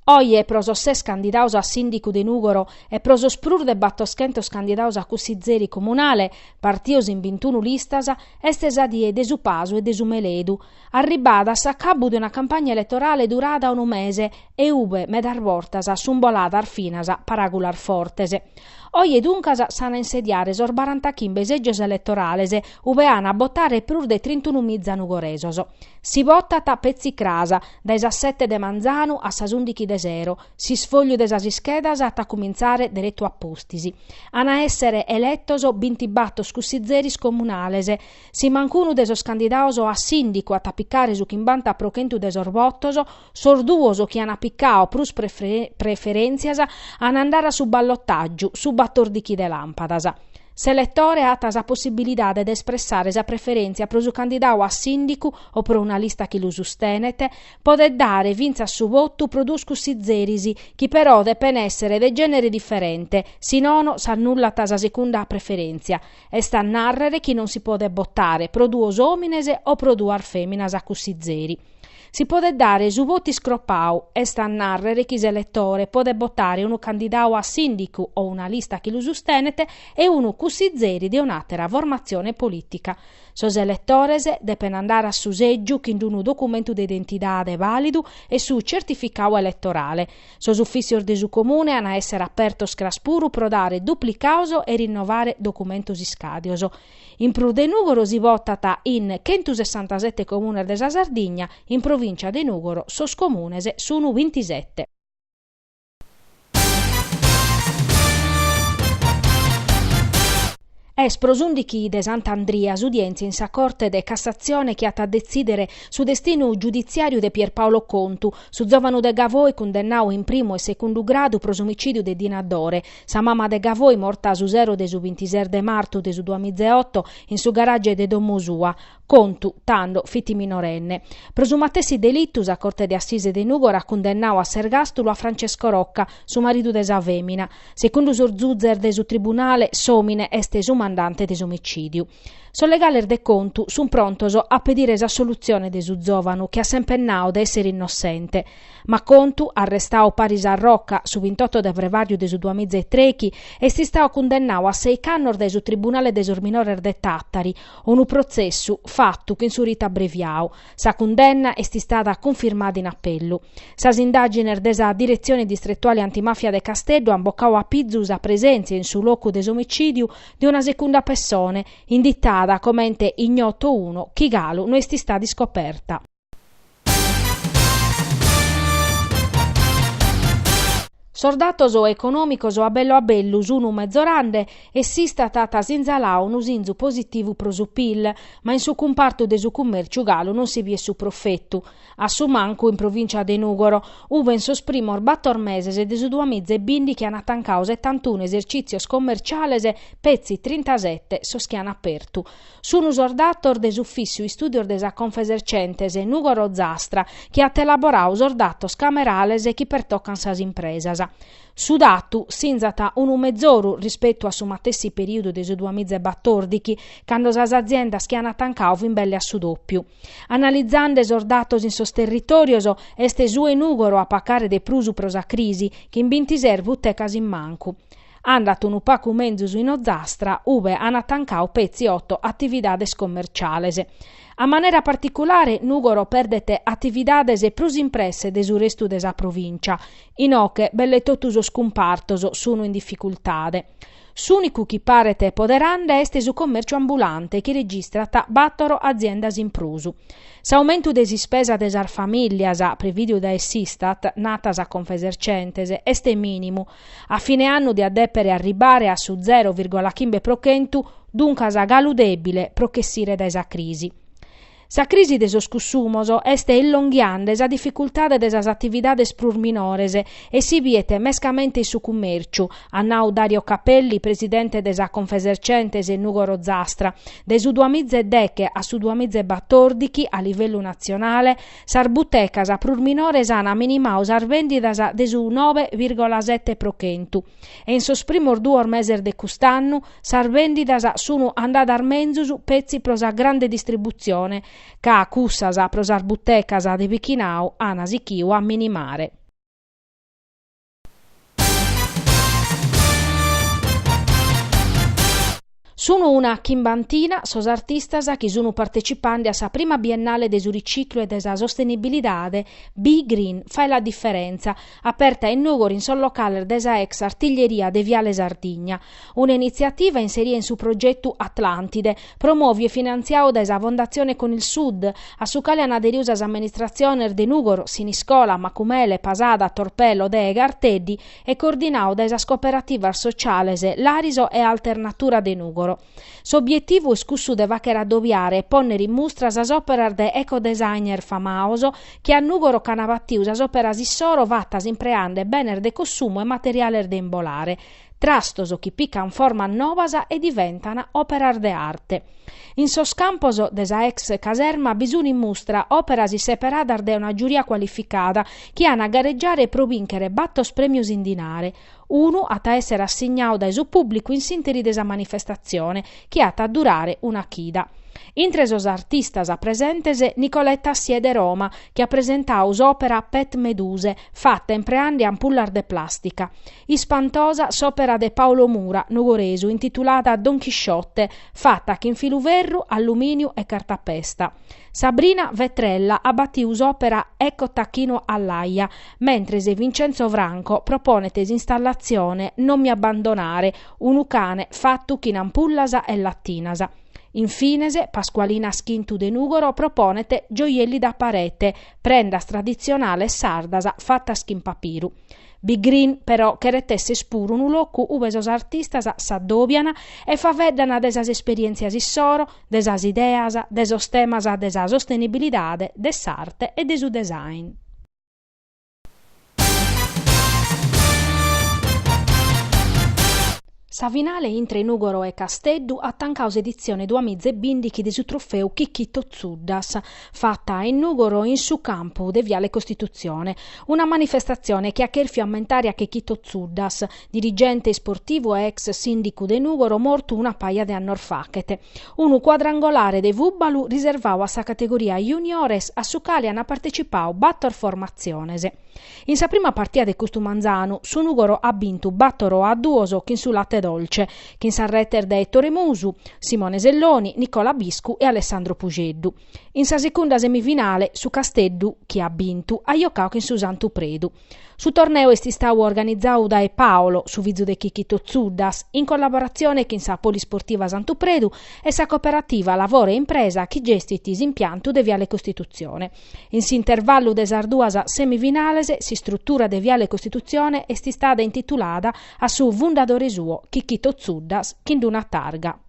Oje pro sos ses candidaos a sìndicu de Nùgoro e pro sos prus de batoschentos candidaos a cussizeri comunale, partios in bintunu listas, est sa die de su pasu e de su meledu, arribada a s'acabu de una campagna eletorale durada unu mese e ube medas bortas sunt boladas finas paràgulas fortes. Oje duncas s'an a insediare sos barantachimbe sègios eletorales ube an a botare prus de trintunu miza nugoresos. Si botat petzi cras, dae sas sete de manzanu a sas ùndichi de sero, s'isfògliu de sas ischedas at a cumintzare deretu a pustis. An a èssere eletos bintibator cussizeris comunales. Si mancunu de sos candidados a sìndicu at a picare su chimbanta pro chentu de sos votos, sos duos chi an picadu prus preferèntzias an a andare a su ballotàgiu su batòrdichi de làmpadas. S'eletore at sa possibilidade de espressare sa preferèntzia pro su candidadu a sìndicu o pro una lista chi lu sustenet, podet dare fintzas su votu pro duos cussizeris, chi però depen èssere de gènere diferente, si nono s'annullat sa segunda preferèntzia, est a nàrrere chi non si podet botare pro duos òmines o pro duas fèminas a cussizeri. Si podet dare su votu iscropau, est a nàrrere chi s'eletore podet botare unu candidadu a sìndicu o una lista chi lu sustenet e unu cussizeri de un'àtera formatzione polìtica. Sos eletores depen andare a su sègiu chin unu documentu de identidade vàlidu e su certificadu eletorale. Sos ufìssios de su Comune an a èssere apertos cras puru pro dare duplicados e rinnovare documentos iscàdios. In prus de Nùgoro si votat in chentusessantasete comunes de sa Sardigna, in provìncia de Nùgoro sos comunes sun bintisete. Est pro s'ùndichi de Sant'Andria s'udièntzia in sa Corte de Cassatzione chi at a detzìdere su destinu giuditziàriu de Pierpaolo Contu, su zòvanu de Gavoi cundennadu in primu e segundu gradu pro s'omicìdiu de Dina Dore, Sa mama de Gavoi morta su sero de su bintises de martu de su duamiza e oto in su garage de domo sua. Contu, tando, fit minorenne. Pro su matessi delitu sa Corte de Assise de Nùgoro at cundennadu a s'ergàstulu a Francesco Rocca, su maridu de sa fèmina. Segundu sos zuzes de su tribunale, s'òmine est su mandante de s'omicìdiu. Sos legales de Contu sunt prontos a pedire s'assolutzione de su zòvanu chi at semper nadu de èssere innossente. Ma Contu, arrestadu paris a Rocca su bintotto de frevàriu de su duamiza e trèichi, est istadu cundennadu a sèich'annos dae su Tribunale de sos Minores de Tàtari, unu protzessu fatu chin su ritu abreviadu. Sa cundenna est istada cunfirmada in apellu. Sas indàgines de sa Diretzione Distretuale Antimàfia de Casteddu ant bocadu a pizu sa presèntzia in su locu de s'omicìdiu de una segunda pessone, inditada comente Ignoto Uno, chi galu no est istada iscoperta. Sos datos econòmicos a bellu a bellu sun mezorande e s'Istat at sinzaladu unu sinzu positivu pro su Pil, ma in su cumpartu de su cummèrciu galu non si biet su profetu, a su mancu in provìncia de Nùgoro, ube in sos primos bator meses de su duamiza e bìndichi an tancadu setantunu esercìtzios commerciales, petzi trintasete sos chi an apertu. Sunu sos datos de s'Ufìssiu Istùdios de sa Confesercentes Nùgoro Ozastra, chi at elaboradu sos datos camerales chi pertocan sas impresas. Su datu sinzat unu mezoru rispetu a su matessi perìodu de su duamiza e batòrdichi, cando sas aziendas chi an tancadu fin belle a su dòpiu. Analizande sos datos in sos territòrios, est su 'e Nùgoro a pacare de prus pro sa crisi, chin bintises butecas in mancu. Andat unu pacu menzus in Ozastra, ube an tancadu petzi oto atividades commerciales. A manera particulare, Nùgoro perdet atividades prus in presse de su restu de sa provìncia. Inoche, belle totu sos cumpartos sunu in dificultade. S'ùnicu chi paret poderande est su commerciu ambulante, chi registrat bàtoro aziendas in prus. S'aumentu de s'ispesa de sas famìllias, prevìdiu dae s'Istat, nat sa Confesercentes, est mìnimu. A fine annu diat dèpere arribare a su zero virgola chimbe pro chentu, duncas galu dèbile pro chessire dae sa crisi. Sa crisi de sos cussumos est illonghiande sa dificultade de sas atividades prus minores e si biet mescamente in su cummèrciu, at nadu Dario Capelli, presidente de sa Confesercentes Nùgoro Ozastra. Dae su duamiza e deche a su duamiza e batòrdichi, a livellu natzionale, Sas butecas prus minores an minimadu sas bèndidas de su nobe virgola sete pro chentu e in sos primos duos meses de cust'annu sas bèndidas sun andadas menzus petzi pro sa grande distributzione, ca cussas pro sas butecas de bichinadu an sichidu a minimare. Sunu una chimbantina sos artistas chi sunu partecipande a sa prima biennale de su riciclu e de sa sostenibilidade Be Green, Fai la differenza, aperta in Nùgoro in sos locales de sa ex artiglieria de Viale Sardigna. Una initziativa inseria in su progetu Atlantide, promòviu e finantziadu dae sa Fondazione Con il Sud, a su cale an aderiu sas amministratziones de Nùgoro, Siniscola, Macumele, Pasada, Torpè, Lodè e Garteddi e coordinadu dae sas cooperativas sociales Lariso e Alternatura de Nùgoro. S'obietivu est cussu de fàghere addobiare e pònnere in mustra sas òperas de ecodesigner famados chi a Nùgoro ch'an batiu sas òperas issoro fatas impreande benes de cossumu e materiales de imbolare, trastos chi pican formas novas e diventan òperas de arte. In sos campos de sa ex caserma bi sun in mustra òperas isseperadas dae una giuria cualificada chi an a garegiare pro bìnchere batos prèmios in dinare. Unu at a èssere assignadu dae su pùblicu in s'ìnteri de sa manifestatzione, chi at a durare una chida. Intre sos artistas presentes Nicoletta Assiè de Roma, chi at presentadu s'òpera Pet Meduse, fata impreande ampullas de plàstica. Ispantosa s'òpera de Paolo Mura, nugoresu, intitulada Don Chisciotte, fata chin filuferru, allumìniu e cartapesta. Sabrina Vetrella at batiu s'òpera Eco Tacchino all'aia, mentres Vincenzo Franco proponet s'installatzione Non mi abbandonare, unu cane fatu chin ampullas e latinas. In fines, Pasqualina Schintu de Nùgoro proponet Gioielli da parete, prendas traditzionales sardas fatas chin papiru. Be Green però cheret esser puru unu locu ube sos artistas s'addòbian e faveddan de sas esperièntzias issoro, de sas ideas, de sos temas de sa sostenibilidade, de s'arte e de su design. Sa finale intre Nùgoro e Casteddu at tancadu s'editzione duamiza e bìndighi de su trofeu Chicchito Zuddas, fata in Nùgoro in su campu de Viale Costitutzione. Una manifestatzione chi at chèrfiu ammentare a Chicchito Zuddas, dirigente isportivu e ex sìndicu de Nùgoro mortu una paja de annos faghet. Unu cuadrangolare de fùbalu riservadu a sa categoria juniores a su cale ant partecipadu bator formatziones. In sa prima partia de custu manzanu, su Nùgoro at bintu bàtoro a duos chin su Latte Dolce, chin sas retes de Ettore Musu, Simone Selloni, Nicola Biscu e Alessandro Puxeddu. In sa secunda semifinale, su Casteddu, chi at bintu, at jocadu chin su Santu Predu. Su torneu est istadu organizadu dae Paolo, su fizu de Chicchito Zuddas, in collaboratzione chin sa Polisportiva Santu Predu e sa cooperativa Lavoro e Impresa chi gestit s'impiantu de Viale Costitutzione. In s'intervallu de sas duas semifinales, s'istrutura de Viale Costitutzione est istada intitulada a su fundadore suo, Chicchito Zuddas, chin d'una targa.